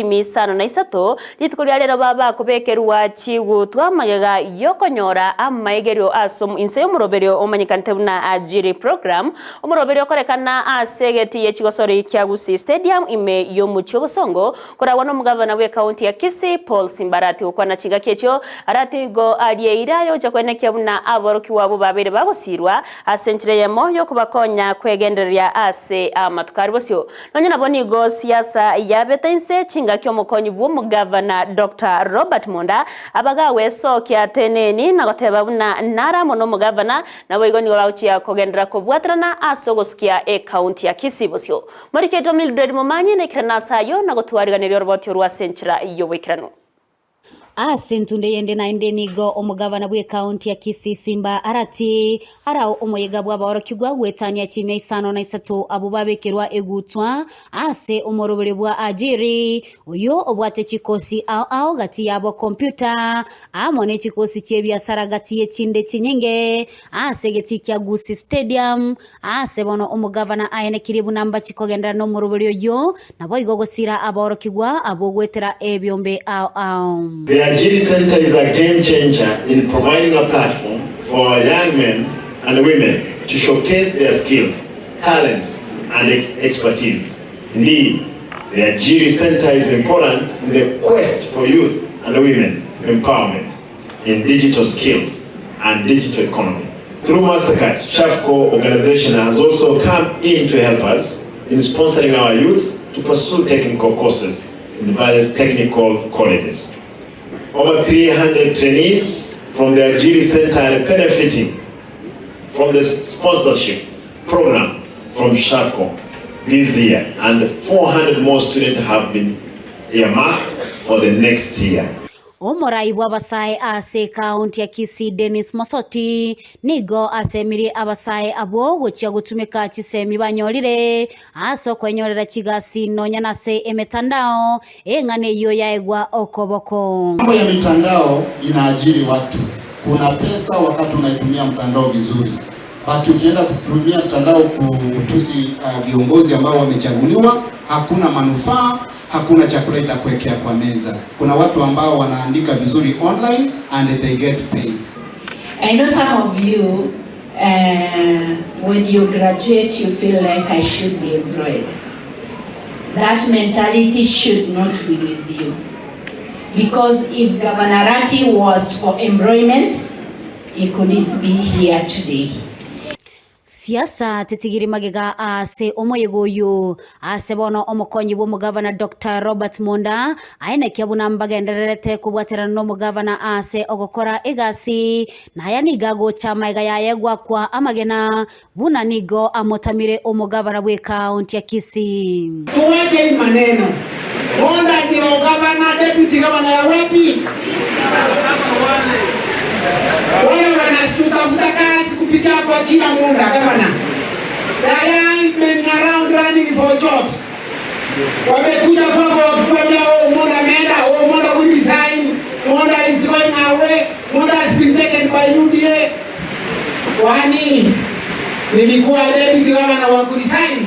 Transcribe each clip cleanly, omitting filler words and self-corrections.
Chimisano na isato, rituko ria rero babakobekerwa chigutwa magega y'okonyora amaigerio ase inse y'omoroberio omanyekanete buna Ajiri Program, omoroberio okorekana ase egeti ye chigosori kia Gusii Stadium ime y'omochie obosongo koragwa n'omogavana bw'ekaunti ya Kisii Paul Simba Arati gokwana chingaki echio Arati igo arieire ayocha koenekia buna aborokigwa abwo babeire bagosirwa ase enchera eyemo y'okobakonya kwegendereria ase amatuko aria bosio. Nonya nabo nigo siasa yabete inse chingaki omokonyi bw'omogavana Doctor Robert Monda abagagwesokia teneni na goteba buna nare amo nomogavana naboigo nigo bagochia kogenderera kobwaterana ase ogosukia ecounty ya Kisii bosio. Moriketo Mildred Momanyi naikerane ase ayio na gotwariganeria oroboti orwo ase enchera y'oboikeranu. Ase entunde eyende naende nigo omogavana bw'ekaunti ya Kisii Simba Arati arao omoyega bw'abaorokigwa goetania chimia isano na isato abwo babekerwa egutwa ase omoroberio bwa Ajiri oyio obwate chikosi ao ao gati yabo computer amo ne chikosi chi'ebiasara gati y'echinde chinyinge ase egetii kia Gusii Stadium Aase bono omogavana aenekirie buna mbachi kogenderera nomoroberio oyio, naboigo gosira aborokigwa abwo goetera ebiombe ao ao. The Ajiri Centre is a game changer in providing a platform for our young men and women to showcase their skills, talents and expertise. Indeed, the Ajiri Centre is important in the quest for youth and women empowerment in digital skills and digital economy. Through Mastercard, SHAFCO organization has also come in to help us in sponsoring our youths to pursue technical courses in various technical colleges. Over 300 trainees from the Ajiri Center are benefiting from the sponsorship program from SHAFCO this year and 400 more students have been earmarked for the next year. Omorai bw'abasae ase ekaunti ya Kisii Dennis Mosoti nigo asemirie abasae abwo gochia gotumeka chisemi banyorire ase okwenyorera chigasi nonya nase emetandao eng'ana eyio yaegwa okoboko. Mambo ya mitandao inaajiri watu. Kuna pesa wakati unaitumia mtandao vizuri. But ukienda kutumia mtandao kutusi uh, viongozi ambao wamechaguliwa, hakuna manufaa, hakuna chakula itakuwekea kwa meza. Kuna watu ambao wanaandika vizuri online and they get paid. I know some of you uh, when you graduate you feel like I should be employed. That mentality should not be with you. Because if Governor Arati was for employment, He couldn't be here today. Siasa titigiri magega ase omoyega oyio. Ase bono omokonyi bw'omogavana Doctor Robert Monda aenekia buna mbagendererete kobwaterana nomogavana ase ogokora egasi, na aya nigo agocha magega yaye goakwa amagena buna nigo amotamire omogavana bw'ekaunti ya Kisii. Tuache hii maneno. Monda ndio gavana, deputy gavana ya wapi? Wale wanatafuta kazi kupitia kwa jina Monda gavana. The young men around running for jobs. Wamekuja kwako wakikwambia oh, Monda ameenda, oh, Monda will resign, Monda is going away, Monda has been taken by UDA. Kwani nilikuwa deputy gavana wa kuresign?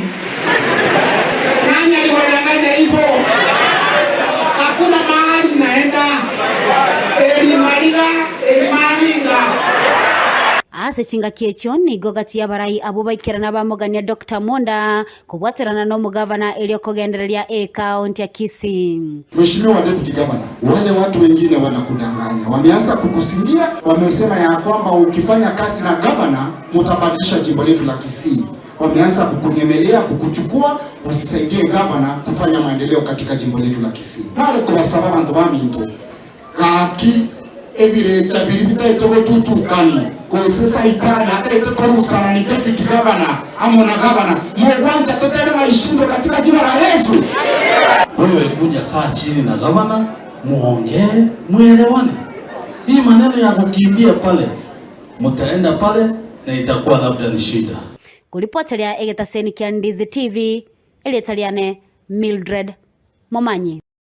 Nani aliwadanganya hivyo? Hakuna mahali naenda. Elimaliga, elimalinga. Ase chingaki echio nigo gati y'abarai abwo baikerana bamogania Doctor Monda Kobwaterana nomogavana erio kogendereria ekaonti ya Kisii. Mheshimiwa Deputy Governor, wale watu wengine wanakudanganya, wameanza kukusingira, wamesema ya kwamba ukifanya kazi na governor mutabadilisha jimbo letu la Kisii. Wameanza kukunyemelea, kukuchukua, usisaidie governor kufanya maendeleo katika jimbo letu la Kisii. Nare kubasaba abanto baminto Gaki, ebirecha biria bitaete gotutukani, gose Saitani ataete korusana deputy governor amo na governor, mogwancha totebe ng'a ishindwe katika jina la Yesu. Wewe kuja kaa chini na gavana muongee, muelewane. Hii maneno ya kukimbia pale, mtaenda pale na itakuwa labda ni shida. Koripoteria egetaseni kia Ndizi TV, erieta riane Mildred Momanyi.